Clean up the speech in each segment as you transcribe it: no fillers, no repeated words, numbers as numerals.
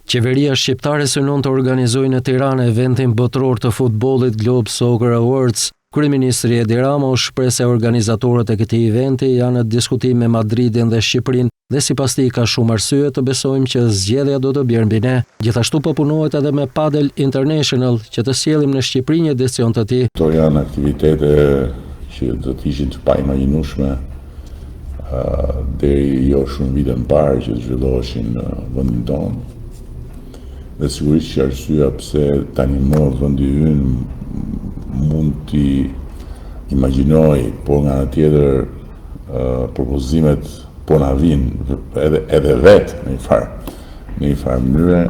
Qeveria shqiptare synon të organizojë në Tiranë eventin botëror të futbollit Globe Soccer Awards. Kryeministri Edi Rama u shpreh se organizatorët e këtij eventi janë në diskutim me Madridin dhe Shqipërinë dhe sipas tij ka shumë arsye të besojmë që zgjedhja do të bjerë mbi ne. Gjithashtu po punohet edhe me Padel International që të sjellim në Shqipëri një edicion të tij. Këto janë aktivitete që do të ishin të paimagjinueshme deri jo shumë vite më parë që të zhvilloheshin në vendin tonë. Dhe sigurisht që arsyeja pse tani më vendi ynë mund t'i imagjinojë, por nga ana tjetër propozimet po na vijnë edhe edhe vetë në një farë në një farë mënyre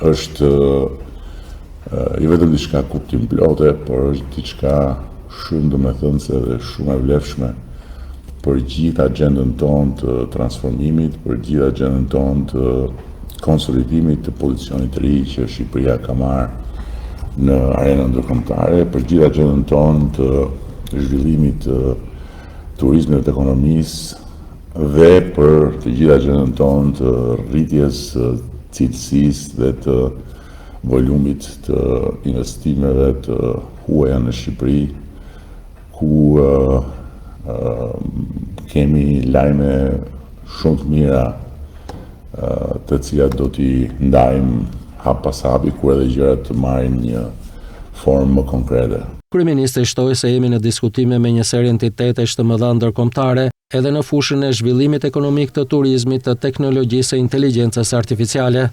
është jo vetëm diçka kuptimplote, por është diçka shumë domethënëse dhe shumë e vlefshme për gjithë agjendën tonë të transformimit, për gjithë agjendën tonë të konsolidimit të pozicionit të ri që Shqipëria ka marrë në arenën ndërkombëtare, për gjithë agjendën tonë të zhvillimit të turizmit dhe të ekonomisë dhe për të gjithë agjendën tonë të rritjes së cilësisë dhe të volumit të investimeve të huaja në Shqipëri, ku kemi lajme shumë të mira të cilat do t'i ndajmë hap pas hapi kur edhe gjërat të marrin një formë më konkrete. Kryeministri shtoi se jemi në diskutime me një seri entitetesh të mëdha ndërkombëtare edhe në fushën e zhvillimit ekonomik të turizmit të teknologjisë së inteligjencës artificiale.